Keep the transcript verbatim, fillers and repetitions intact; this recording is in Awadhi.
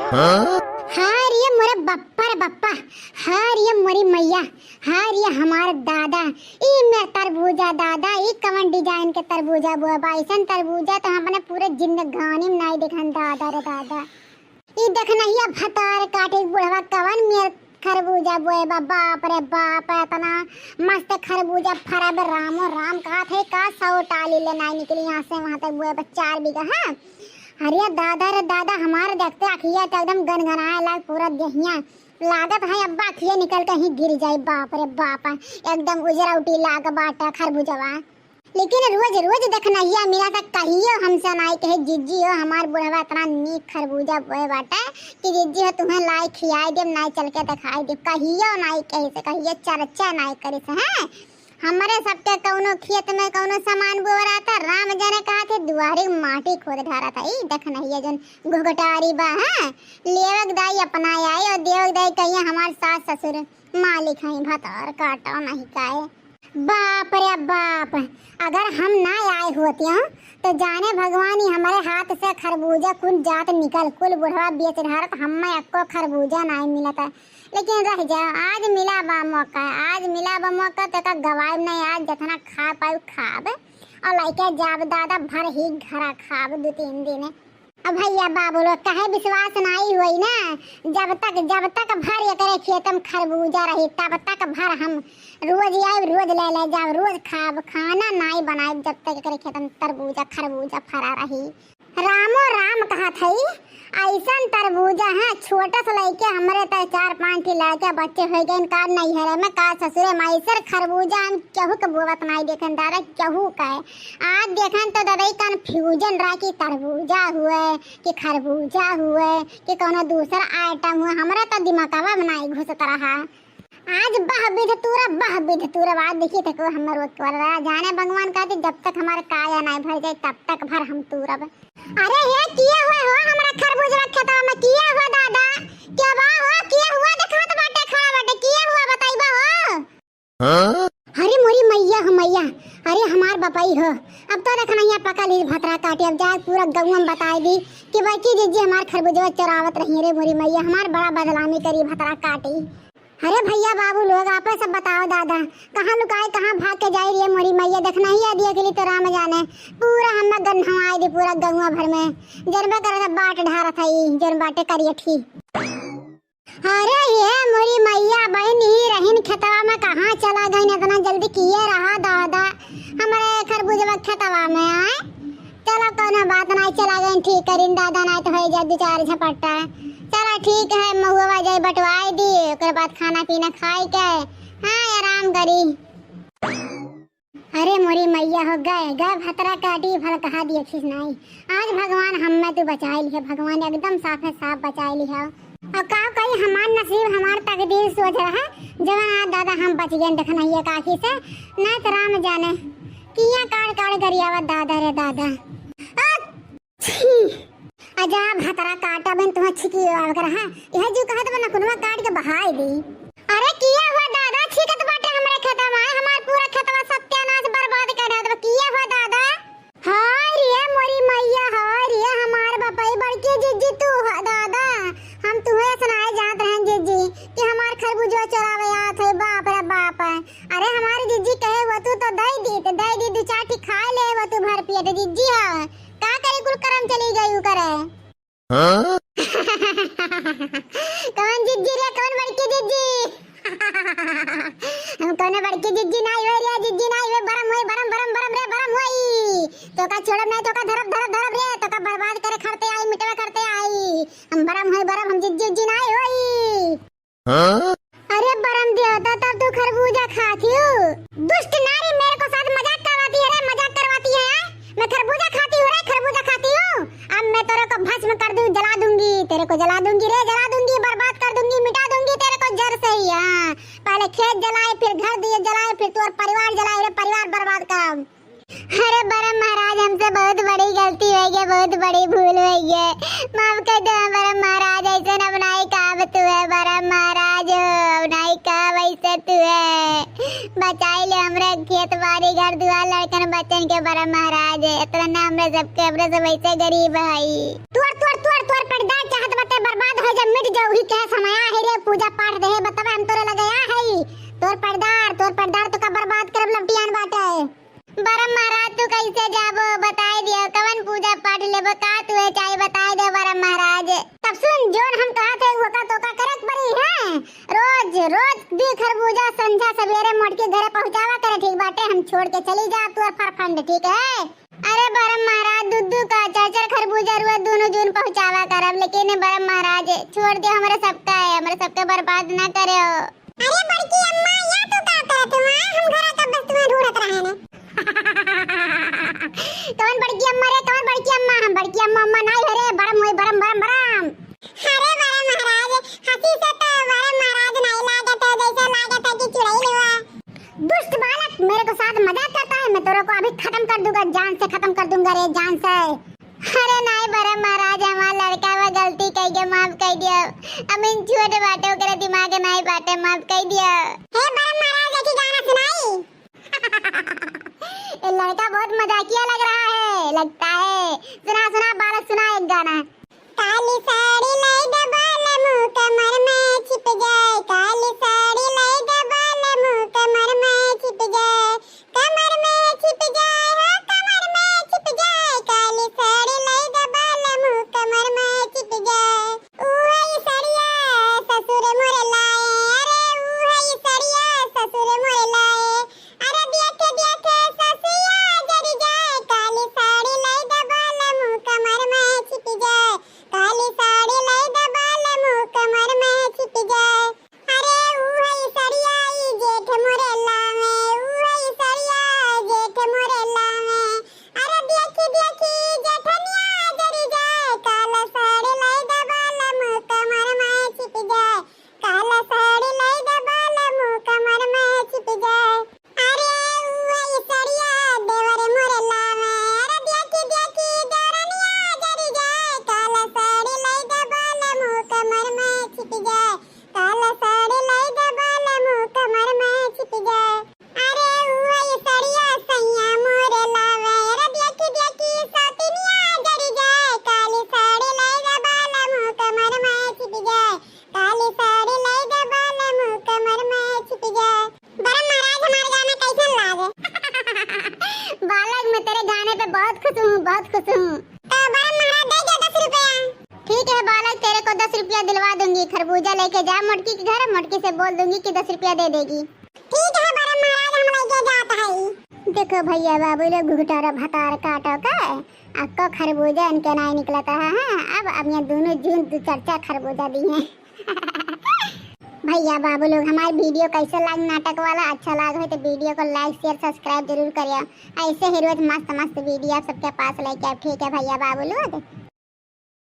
हाँ? हाय रे मोरे बप्पा रे बप्पा, हाय रे मोरी मैया, हाय रे हमार दादा, ई मेर तरबूजा दादा, ई कवन design के तरबूजा बोए बा? अइसन तरबूजा तो हम अपने पूरे जिंदगानी में नाई देखन दादा रे दादा। ई देखनहिया भतार काटे बुढ़वा कवन मेर खरबूजा बोए बा, बाप रे बाप, एतना मस्त खरबूजा फरा बे, रामो राम कहत है का, सौ टाली ले नाई निकली यहाँ से वहाँ तक बोए बा, चार बीघा, हाँ। अरे दादा रे दादा, हमार देखते अखिया तो एकदम गनगनाए लाग, पूरा देहिया लागत है अब्बा अखिया निकल के ही गिर जाई, बाप रे बाप, एकदम उजरौटी लाग बाटे खरबूजवा। लेकिन रोज रोज देखनहिया मिला त कहियो हमसे नाई कहे, "जिज्जी हो, हमार बुढ़वा इतना नीक खरबूजा बोए बाटे कि जिज्जी हो, तुम्हें लाई खियाई देब, नाई चल के देखाई देब।" कहियो नाई कहे से, कहियो चर्चा नाई करे से, हैं? हमरे सबके कौनो खेत में कौनो सामान बोअ रहता, राम जाने कहा थे दुआरी माटी खोद ढारा था। ई देखनहिया जौन घुघटारी बा, हैं? लेवक दाई अपना आई और देवक दाई कहिए हमार सास ससुर मालिक हैं, भतार काटा नहीं काए। बाप रे बाप, अगर हम ना आए होतियों तो जाने भगवान ही हमरे हाथ से खरबूजा कुल जात निकल, कुल बुढ़वा बेच ढारत, हमें एक्को खरबूजा नाई मिलत। लेकिन रह जा, आज मिला बा मौका, आज मिला बा मौका तो का गवाई नहीं, आज जितना खा पाऊ खाब और लइके जाब दादा भर ही घरा खाब दो तीन दिन। अब भैया बाबू लोग कहे विश्वास नाई होई ना, जब तक, जब तक भर एकरे खेत में खरबूजा रही तब तक भर हम रोज आइब, रोज ले ले जाब, रोज खाब, खाना नाई बनाइब जब तक एकरे खेत में तरबूजा खरबूजा फरा रही। रामो राम कहत हई, अइसन तरबूजा है, छोटा से लइके हमरे तक चार पाँच ठी लइके बच्चे होइ गइन, का नैहरे में, का ससुरे में, अइसन खरबूजा हम केहू के बोवत नाई देखन दादा, केहू के। आज देखन तो दादा ई confusion रहा कि तरबूजा हुए कि खरबूजा हुए कि कौनो दूसर item हुए, हमरा तो दिमागवा में नाई घुसत रहा। आज बह बिध तूरा, बह बिध तूरा, आज देखी थे को हमर रोक वाला रहा। जाने भगवान कहते जब तक हमारे काया नाई भर जाए तब तक भर हम तूरब। अरे हे किया हुआ हो हमरा खरबूजवा खेतवा में, किया हुआ दादा? क्या बा हो, किया हुआ देखात बाटे, खड़ा बाटे, किया हुआ बताइबा हो? हाँ? अरे मोरी मैया हो मैया, अरे हमार बपई हो, अब तो देखनहिया पकड़ ली भतरा काटी, अब जाए पूरा गौवा में बताई दी कि बड़की जिज्जी हमार खरबूजवा चोरावत रही रे मोरी मैया, हमार बड़ा बदनामी करी भतरा काटी। अरे भैया बाबू लोग, आपे सब बताओ दादा, कहाँ लुकाए, कहाँ भाग के जाई रे मोरी मैया, देखनहिया देख ली तो राम जाने, पूरा हमें गन्हवाई दी पूरा गौवा भर में, जनबे करे सब बाट ढारत है ई, जन बाटे करियठी। अरे ये मोरी मैया, बहिन ही रहिन खेतवा में कहाँ चला गइन, इतना जल्दी किए रहा दादा, हमरे खरबूजवा खेतवा में आए। चलो कौनो बात नाई, चला गइन ठीक करिन दादा, नाई तो होई जाए दो चार झपट्टा। चलो ठीक है, महुआ जाए बटवाई दी, ओकर बाद खाना पीना खाई के, हाँ, आराम करी। अरे मोरी मैया हो, गए, गए भतरा काटी, भल कहा दिए खिस नाई। आज भगवान हमें तू बचाई लिहे, भगवान एकदम साफे साफ बचाई लिहे। और का कही, हमार नसीब, हमार तकदीर सोच रहा, जवन आज दादा हम बच गए देखनहिया काकी से, नाई तो राम जाने किया काट काट गरियावा दादा रे दादा। आ, छी! अजा भतरा काटा बिन तुहा छिकी आवे कर, हाँ? यह जो कहत बा नकुनवा काट के बहाई दी। अरे किया हुआ दादा, छिकत बाटे हमरे खेतवा में, हमार पूरा खेतवा सत्यानाश बर्बाद कर देत बा। किया हुआ दादा? हाय रे मोरी मैया, हाय रे हमार बपई, बड़की जिज्जी तू ह दादा। हम तुहे सुनाए जात रहन जिज्जी कि हमार खरबूजवा चोरावे आत है, बाप रे बाप। अरे हमार जिज्जी कहे हुआ तू तो दई दी, तो दई दी, दो चार ठी खा ले हुआ तू भर पेट जिज्जी है। का करे कुल करम चली गई उ करे। हाँ? कौन जिज्जी रे, कौन बड़की जिज्जी? हम कौनो बड़की जिज्जी नाई होई रे, जिज्जी नाई होई, बरम होई, बरम, बरम, बरम रे, बरम होई। तोका छोड़ब नाई, तोका धरब, धरब, धरब रे, तोका बर्बाद करे खरते आई, मिटवा करते आई। हम बरम होई, बरम, हम जिज्जी, जिज्जी नाई होई। हाँ? अरे बरम देवता, तब तू खरबूजा खाती हो? दुष्ट नारी मेरे को साथ मजाक करवाती है रे, मजाक करवाती है, हैं? मैं खरबूजा खाती हूँ रे, खरबूजा खाती हूँ। अब मैं तेरे को भस्म कर दूँ, जला दूँगी, तेरे को जला दूँगी रे, जला दूँगी, बर्बाद कर दूँगी, मिटा दूँगी तेरे को जड़ से ही, हाँ। पहले खेत जलाए, फिर घर दिए जलाए, फिर तोर परिवार जलाए रे, परिवार बर्बाद करब। अरे बरम महाराज, हमसे बहुत बड़ी गलती होइ गई, बहुत बड़ी भूल होइ गई, माफ कर दो बरम महाराज, ऐसे न बनाई का अब तू है बरम महाराज, अब नाई का वैसे तू है, बचाई ले हमरे खेत बारी घर दुआर लड़कन बच्चन के बरम महाराज, इतना ना हमरे सबके, हमरे सब ऐसे गरीब हई। तोर, तोर, तोर, तोर पैदाइश चाहत बाटे बर्बाद ठीक है, समय आहे रे, पूजा पाठ देहे, बतावा, हम तोरे लगे आ हई। तोर पटदार, तोर पटदार तोका बर्बाद करब लपटियान बाटे। बरम महाराज, तू कैसे जाबो? बताई दियो, कवन पूजा पाठ लेबो, का तू है चाही, बताई दे बरम महाराज। तब सुन, जोन हम कहत है, वो का तोका करक पड़ी है। रोज, रोज दी खरबूजा संझा सबेरे मोटकी घरे पहुँचावा करे, ठीक बाटे? हम छोड़ के चली जा तोर फरफंड, ठीक है? अरे बरम महाराज, दुद्दू का चार चार खरबूजा रुआ दोनों जून पहुँचावा करब, लेकिन बरम महाराज छोड़ दियो, हमरे सबका है, हमरे सबका बर्बाद ना करे हो। अरे बड़की अम्मा, या तू का करत हो? आए हम घरा कब से तुम्हें ढूंढत रहे ने। कवन बड़की अम्मा रे, कवन बड़की अम्मा? हम बड़की अम्मा अम्मा नाई हरे, बरम होई बरम, बरम, बरम। अरे बरम महाराज, हंसी से तो बरम महाराज नाई लागत है, जैसे लागत है कि चुड़ैल हुआ। दुष्ट बालक, मेरे को साथ मजाक करता है, मैं तोरे को अभी खत्म कर दूंगा, जान से खत्म कर दूंगा रे, जान से। अरे नाई बरम महाराज, हमार लड़का वो गलती कई गए, माफ कर दियो। अमीन छोट बाटे, ओकरे दिमाग नाई बाटे, माफ कर दियो। हे बरम महाराज, एक ही गाना सुनाई। ये लड़का बहुत मजाकिया लग रहा है, लगता है। सुना, सुना बालक, सुना एक गाना। काली साड़ी लाई द बालमू, कमर में छिप जाए, काली साड़ी लाई द बालमू, कमर में छिप जाए, कमर में छिप जाए, हो कमर में छिप जाए, काली साड़ी लाई द बालमू, कमर में छिप जाए। उहई सड़िया ससुर मोर लाए, अरे उहई सड़िया ससुर मोर लाए, अरे देखे देखे ससिया जरि जाए, काली साड़ी लाई द बालमू, कमर में छिप जाए, काली साड़ी लाई द बालमू, कमर में छिप जाए। अरे उहई सड़िया ई जेठ मोरे लावे, उहई सड़िया जेठ मोरे लावे। अरे देखी देखी जेठनिया जरि जाए, काला साड़ी लाई द बालमू, कमर में छिप जाए, काला साड़ी लाई द बालमू, कमर में छिप जाए। अरे उहई सड़िया देवर मोरे लावे, अरे देखी देखी देवरनिया जरि जाए, काला साड़ी लाई द बालमू, कमर में छिप जाए, काला साड़ी लाई द बालमू, कमर में छिप जाए। अरे उहई सड़िया सैया मोरे लावे, अरे देखी देखी सौतिनिया जरि जाए, काली साड़ी लाई द बालमू, कमर में छिप जाए, काली साड़ी लाई द बालमू, कमर में छिप जाए। बरम महाराज, हमार गाना कैसन लागे? बालक, मैं तेरे गाने पे बहुत खुश हूँ, बहुत खुश हूँ। तो बरम महाराज, दे दे दस रुपया। ठीक है बालक, तेरे को दस रुपया दिलवा दूंगी। खरबूजा लेके जा मोटकी के घर, मोटकी से बोल दूंगी कि दस रुपया दे देगी। ठीक है बरम महाराज, हम लेके जात हई। देखो भैया बाबू लोग, घुघटारा भतार काटो का, अक्को खरबूजा इनके नाई निकलता है, हाँ? अब, अब यहाँ दोनों जून दो चर्चा खरबूजा दी हैं। भैया बाबू लोग, हमार video कैसे लाग नाटक वाला, अच्छा लाग हो तो video को like, share, subscribe जरूर करियो। ऐसे ही रोज मस्त मस्त video आप सबके पास लेके आब, ठीक है भैया बाबू लोग?